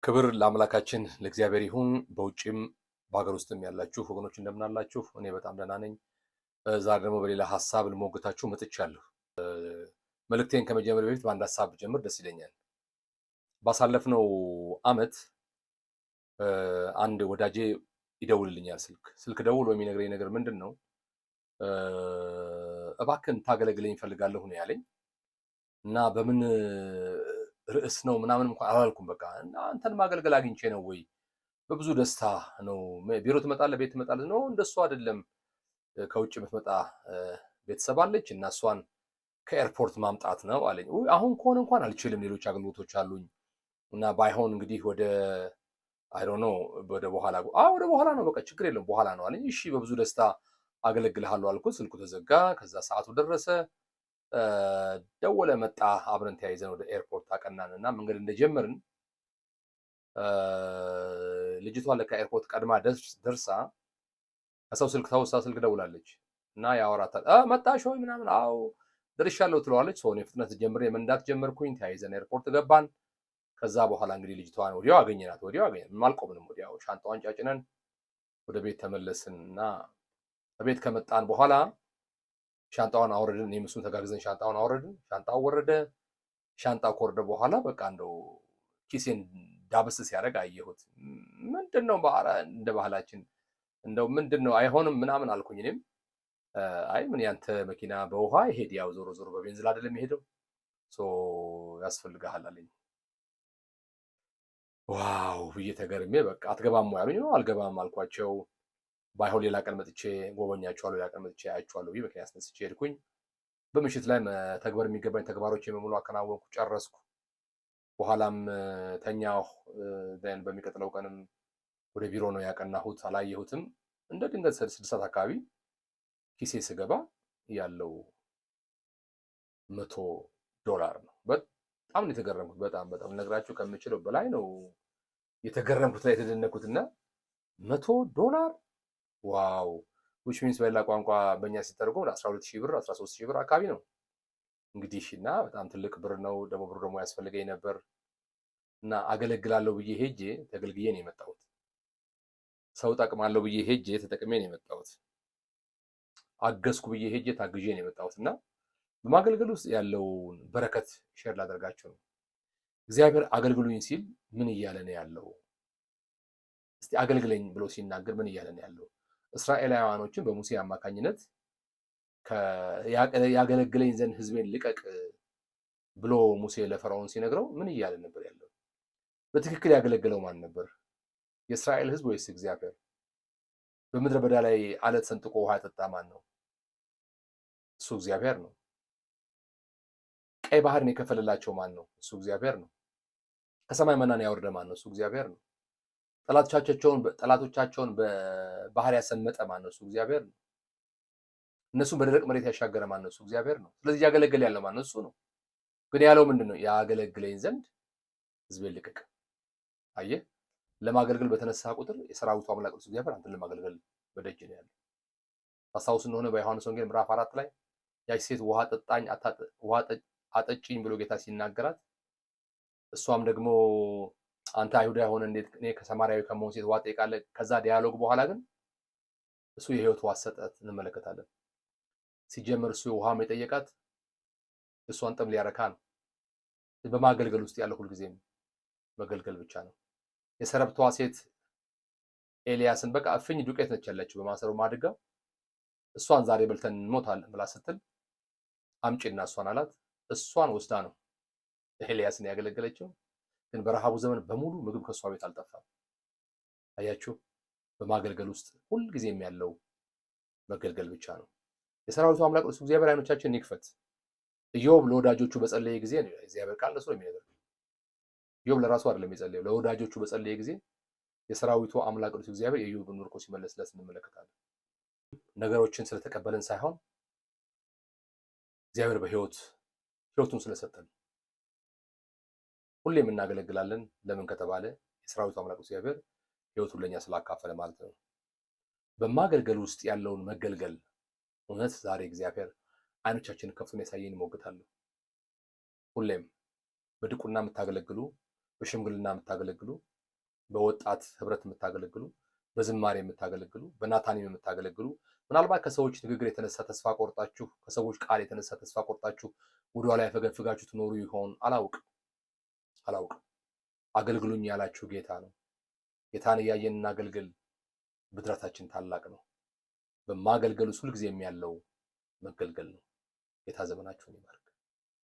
ክብር ለአምላካችን ለእግዚአብሔር ይሁን። በውጭም በሀገር ውስጥም ያላችሁ ወገኖች እንደምናላችሁ፣ እኔ በጣም ደህና ነኝ። ዛሬ ደግሞ በሌላ ሀሳብ ልሞግታችሁ መጥቻለሁ። መልእክቴን ከመጀመር በፊት በአንድ ሀሳብ ብጀምር ደስ ይለኛል። ባሳለፍነው ዓመት አንድ ወዳጄ ይደውልልኛል። ስልክ ደውሎ የሚነግረኝ ነገር ምንድን ነው? እባክህን ታገለግለኝ እፈልጋለሁ ነው ያለኝ። እና በምን ርዕስ ነው ምናምን እንኳን አላልኩም። በቃ አንተን ማገልገል አግኝቼ ነው ወይ? በብዙ ደስታ ነው። ቢሮ ትመጣለህ፣ ቤት ትመጣለህ? ነው እንደሱ አይደለም። ከውጭ የምትመጣ ቤተሰብ አለች እና እሷን ከ airport ማምጣት ነው አለኝ። አሁን ከሆነ እንኳን አልችልም፣ ሌሎች አገልግሎቶች አሉኝ እና ባይሆን እንግዲህ ወደ I don't know ወደ በኋላ፣ አዎ ወደ በኋላ ነው፣ በቃ ችግር የለም በኋላ ነው አለኝ። እሺ በብዙ ደስታ አገለግልሃለሁ አልኩት። ስልኩ ተዘጋ። ከዛ ሰዓቱ ደረሰ። ደወለ፣ መጣ። አብረን ተያይዘን ወደ airport አቀናን እና መንገድ እንደጀመርን ልጅቷ ለካ airport ቀድማ ደርሳ ከሰው ስልክ ተውሳ ስልክ ደውላለች እና ያወራታል። መጣሽ ወይ ምናምን፣ አዎ ደርሻለሁ ትለዋለች። ሰው እኔ ፍጥነት ጀምሬ መንዳት ጀመርኩኝ። ተያይዘን airport ገባን። ከዛ በኋላ እንግዲህ ልጅቷን ወዲያው አገኘናት። ወዲያው አገኘናት፣ አልቆምንም። ወዲያው ሻንጣዋን ጫጭነን ወደ ቤት ተመለስን እና ቤት ከመጣን በኋላ ሻንጣዋን አወረድን። እኔም እሱን ተጋግዘን ሻንጣዋን አወረድን። ሻንጣው ወረደ። ሻንጣው ከወረደ በኋላ በቃ እንደው ኪሴን ዳበስ ሲያደርግ አየሁት። ምንድን ነው እንደ ባህላችን እንደው ምንድን ነው አይሆንም ምናምን አልኩኝ። እኔም አይ ምን ያንተ መኪና በውሃ ይሄድ፣ ያው ዞሮ ዞሮ በቤንዚን አይደለም የሚሄደው፣ ያስፈልግሃል አለኝ። Wow ብዬ ተገርሜ በቃ አትገባም ያሉኝ ነው፣ አልገባም አልኳቸው። ባይሆን ሌላ ቀን መጥቼ ጎበኛቸዋለሁ፣ ሌላ ቀን መጥቼ አያቸዋለሁ ብዬ መኪና አስነስቼ ሄድኩኝ። በምሽት ላይ መተግበር የሚገባኝ ተግባሮች በሙሉ አከናወንኩ፣ ጨረስኩ። በኋላም ተኛሁ። በሚቀጥለው ቀንም ወደ ቢሮ ነው ያቀናሁት፣ አላየሁትም። እንደ ድንገት 6 ሰዓት አካባቢ ኪሴ ስገባ ያለው $100 ነው። በጣም ነው የተገረምኩት። በጣም በጣም ነግራችሁ ከምችለው በላይ ነው የተገረምኩት ላይ የተደነኩት እና $100 wow፣ which means በሌላ ቋንቋ በእኛ ሲተረጎም 12 ሺህ ብር፣ 13 ሺህ ብር አካባቢ ነው እንግዲህ እና በጣም ትልቅ ብር ነው። ደግሞ ብሩ ደግሞ ያስፈልገኝ ነበር እና አገለግላለሁ ብዬ ሄጄ ተገልግዬ ነው የመጣሁት። ሰው ጠቅማለሁ ብዬ ሄጄ ተጠቅሜ ነው የመጣሁት። አገዝኩ ብዬ ሄጄ ታግዤ ነው የመጣሁት እና በማገልገል ውስጥ ያለውን በረከት share ላደርጋችሁ ነው። እግዚአብሔር አገልግሉኝ ሲል ምን እያለ ነው ያለው? እስቲ አገልግለኝ ብሎ ሲናገር ምን እያለ ነው ያለው? እስራኤላውያኖችን በሙሴ አማካኝነት ያገለግለኝ ዘንድ ሕዝቤን ልቀቅ ብሎ ሙሴ ለፈርዖን ሲነግረው ምን እያለ ነበር ያለው? በትክክል ያገለገለው ማን ነበር? የእስራኤል ሕዝብ ወይስ እግዚአብሔር? በምድረ በዳ ላይ አለት ሰንጥቆ ውሃ ያጠጣ ማን ነው? እሱ እግዚአብሔር ነው። ቀይ ባህርን የከፈለላቸው ማን ነው? እሱ እግዚአብሔር ነው። ከሰማይ መናን ያወረደ ማን ነው? እሱ እግዚአብሔር ነው። ጠላቶቻቸውን በባህር ያሰመጠ ማን ነው? እሱ እግዚአብሔር ነው። እነሱን በደረቅ መሬት ያሻገረ ማን ነው? እሱ እግዚአብሔር ነው። ስለዚህ እያገለገለ ያለው ማን ነው? እሱ ነው። ግን ያለው ምንድን ነው? ያገለግለኝ ዘንድ ሕዝቤን ልቀቅ። አየህ፣ ለማገልገል በተነሳ ቁጥር የሰራዊቱ አምላክ ቅዱስ እግዚአብሔር አንተን ለማገልገል በደጅ ነው ያለው። ታስታውስ እንደሆነ በዮሐንስ ወንጌል ምዕራፍ 4 ላይ ያች ሴት ውሃ ጠጣኝ ውሃ አጠጪኝ ብሎ ጌታ ሲናገራት እሷም ደግሞ አንተ አይሁዳዊ ሆነህ እንዴት እኔ ከሰማርያዊ ከመሆን ሴት ውሃ ትጠይቃለህ? ከዛ dialogue በኋላ ግን እሱ የህይወት ውሃ ሰጣት እንመለከታለን። ሲጀምር እሱ ውሃም የጠየቃት እሷን ጥም ሊያረካ ነው። በማገልገል ውስጥ ያለው ሁልጊዜም መገልገል ብቻ ነው። የሰረብታዋ ሴት ኤልያስን በቃ እፍኝ ዱቄት ነች ያለችው በማሰሮ ማድጋ፣ እሷን ዛሬ በልተን እንሞታለን ብላ ስትል አምጪና እሷን አላት። እሷን ወስዳ ነው ኤልያስን ያገለገለችው። ግን በረሃቡ ዘመን በሙሉ ምግብ ከእሷ ቤት አልጠፋም። አያችሁ፣ በማገልገል ውስጥ ሁልጊዜም ያለው መገልገል ብቻ ነው። የሰራዊቱ አምላክ ቅዱስ እግዚአብሔር ዓይኖቻችንን ይክፈት። ኢዮብ ለወዳጆቹ በጸለየ ጊዜ ነው እግዚአብሔር ቃል ለሱ ነው የሚነግረው። ኢዮብ ለራሱ አይደለም የጸለየው፣ ለወዳጆቹ በጸለየ ጊዜ የሰራዊቱ አምላክ ቅዱስ እግዚአብሔር የኢዮብን ምርኮ ሲመለስለት እንመለከታለን። ነገሮችን ስለተቀበልን ሳይሆን እግዚአብሔር በህይወት ህይወቱን ስለሰጠን ሁሌም እናገለግላለን። ለምን ከተባለ የሰራዊቱ አምላክ እግዚአብሔር ህይወቱን ለእኛ ስላካፈለ ማለት ነው። በማገልገል ውስጥ ያለውን መገልገል እውነት ዛሬ እግዚአብሔር አይኖቻችንን ከፍቶ ያሳየን እሞግታለሁ። ሁሌም በድቁና የምታገለግሉ፣ በሽምግልና የምታገለግሉ፣ በወጣት ህብረት የምታገለግሉ፣ በዝማሬ የምታገለግሉ፣ በናታኒም የምታገለግሉ፣ ምናልባት ከሰዎች ንግግር የተነሳ ተስፋ ቆርጣችሁ፣ ከሰዎች ቃል የተነሳ ተስፋ ቆርጣችሁ ወደኋላ ያፈገፍጋችሁ ትኖሩ ይሆን? አላውቅም አላውቅም። አገልግሉኝ ያላችሁ ጌታ ነው። ጌታን እያየን እናገልግል። ብድራታችን ታላቅ ነው። በማገልገል ውስጥ ሁልጊዜም ያለው መገልገል ነው። ጌታ ዘመናችሁን ይባርክ።